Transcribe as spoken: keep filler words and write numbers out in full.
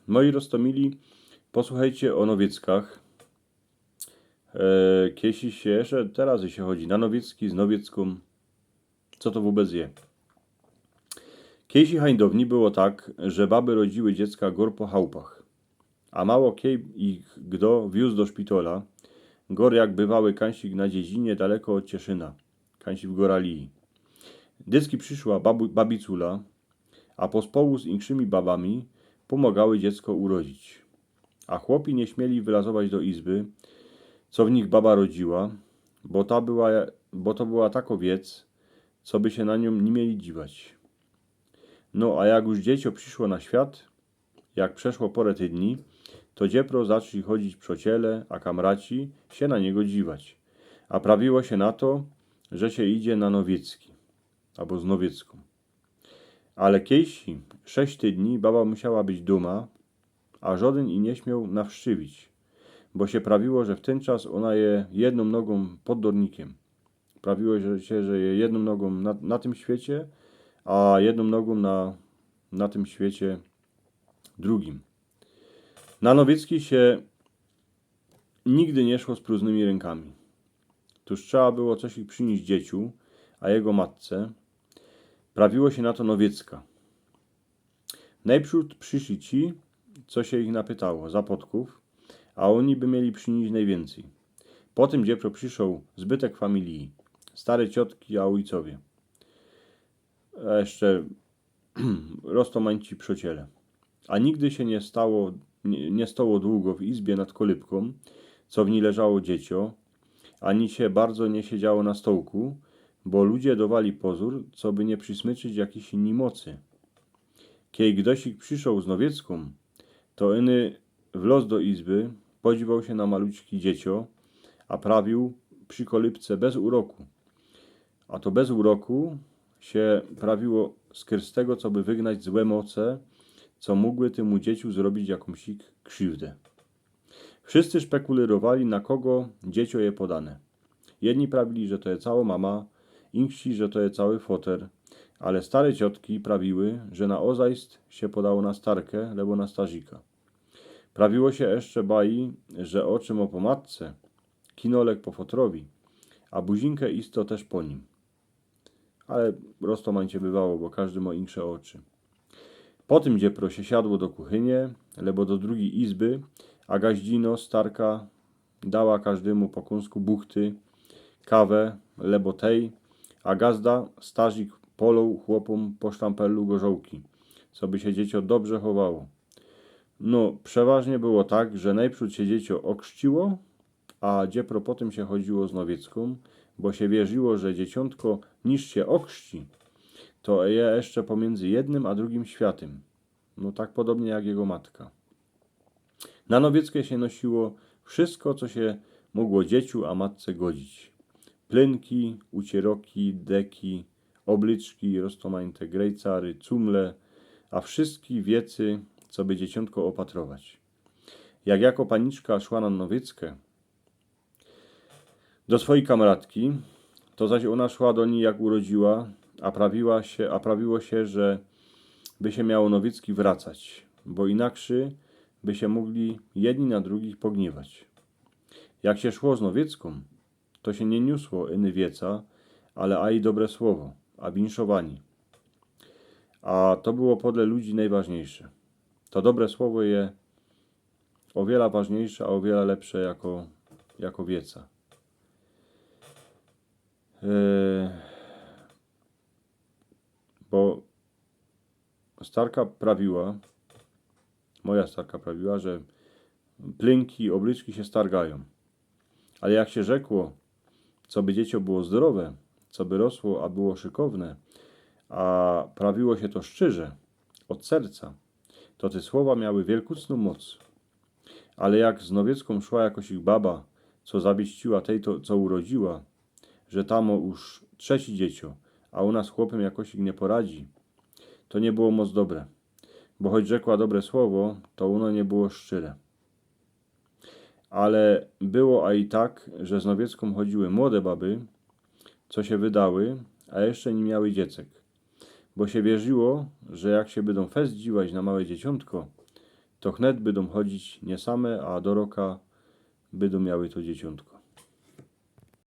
Moi roztōmili, posłuchejcie ô Nowieckach. E, kejsi sie jeszcze, teroz sie chodzi na Nowiecki, z Nowiecką. Co to wōbec je? Kejsi hań downi było tak, że baby rodziły dziecka gor po chałpach. A mało kej ich gdo wiōz do szpitola, gor jak bywały kańsik na dziedzinie daleko ôd Cieszyna, kańsi w Goralii. Dyski prziszła babu-, babicula, a pospołu z inkszymi babami pōmogały dziecko urodzić. A chłopi niy śmieli wylazować do izby, co w nich baba rodziła, bo ta była, bo to była takŏ wiec, co by sie na niōm niy mieli dziwać. No, a jak już dzieciō prziszło na świat, jak przeszło porã tydni, to dziepro zaczli chodzić przociele, a kamraci sie na niego dziwać. A prawiło sie na to, że sie idzie na Nowiecki, abo z Nowiecką. Ale kejsi sześć tydni baba musiała być dōma, a żodyn i niy śmioł nawszczywić, bo sie prawiło, że w tyn czas ôna je jednōm nogōm pod dornikiym. Prawiło sie, że je jednōm nogōm na, na tym świecie, a jednōm nogōm na, na tym świecie drugim. Na Nowiecki sie nigdy niy szło z prōżnymi rynkami. Tōż trzeba było coś ich prziniyś dzieciu, a jego matce. Prawiło sie na to Nowiecka. Nojprzōd prziszli ci, co sie ich napytało, za podkōw, a ôni by mieli prziniyś nojwiyncyj. Potym dziepro prziszoł zbytek familiji, stare ciotki, a ôjcowie. A jeszcze roztōmańci przociele. A nigdy sie niy stało, niy, niy stoło dugo w izbie nad kolybkōm, co w nij leżało dzieciō, ani sie bardzo niy siedziało na stołku, bo ludzie dowali pozōr, coby niy przismyczyć jakijś niymocy. Kej gdoś ich prziszoł z Nowiecką, to iny wloz do izby, podziwoł sie na maluczki dzieciō, a prawiōł przi kolybce bez uroku. A to bez uroku sie prawiło skyrz tego, coby wygnać złe moce, co mogły tymu dzieciu zrobić jakōmś krziwdã. Wszyscy szpekulyrowali, na kogo dzieciō je podane. Jedni prawili, że to je cało mama, inksi, że to je cały foter, ale stare ciotki prawiły, że na ôzajst sie podało na starkã, lebo na starzika. Prawiło sie jeszcze baji, że ôczy mŏ po matce, kinolek po fotrowi, a buzinkã isto tyż po nim. Ale roztōmańcie bywało, bo kożdy mŏ inksze ôczy. Potym dziepro sie siadło do kuchynie, lebo do drugij izby, a gaździno, starka, dała kożdymu po kōnsku buchty, kawã, lebo tej, a gazda, starzik, poloł chłopōm po sztampelu gorzołki, coby sie dzieciō dobrze chowało. No, przeważnie było tak, że nojprzōd sie dzieciō ôkrzciło, a dziepro potym sie chodziło z Nowiecką, bo sie wierziło, że dzieciōntko niż sie ôkrzci, to je jeszcze pomiyndzō jednym a drugim światym. No tak podobnie jak jego matka. Na Nowiecka sie nosiło wszysko, co sie mogło dzieciu a matce godzić. Plynki, ucieroki, deki, ôblyczki, roztōmańte grejcary, cumle, a wszyski wiecy, coby dzieciōntko ôpatrować. Jak jako paniczka szła na Nowiecka do swojij kamratki, to zaś ôna szła do nij, jak urodziła, a prawiła sie, a prawiło sie, że by sie miało Nowiecki wracać, bo inakszy by sie mogli jedni na drugich pogniewać. Jak sie szło z Nowiecką, to sie niy niosło iny wieca, ale aj dobre słowo, a winszowaniy. A to było podle ludzi nojważniejsze. To dobre słowo je ô wiela ważniejsze, a ô wiela lepsze jako, jako wieca. Yy, bo starka prawiła, moja starka prawiła, że plynki, ôblyczki sie stargajōm. Ale jak sie rzekło, coby dzieciō było zdrowe, coby rosło, a było szykowne, a prawiło sie to szczyrze, ôd serca, to te słowa miały wielkucnõ moc. Ale jak z Nowiecką szła jakosik baba, co zawieściła tej, to, co urodziła, że ta mŏ już trzecie dzieciō, a ôna z chłopym jakosik niy poradzi, to niy było moc dobre. Bo choć rzekła dobre słowo, to ôno niy było szczyre. Ale było a i tak, że z Nowiecką chodziły młode baby, co sie wydały, a jeszcze niy miały dziecek. Bo sie wierziło, że jak sie bydōm fest dziwać na małe dzieciōntko, to wnet bydōm chodzić niy same, a do roka bydōm miały to dzieciōntko.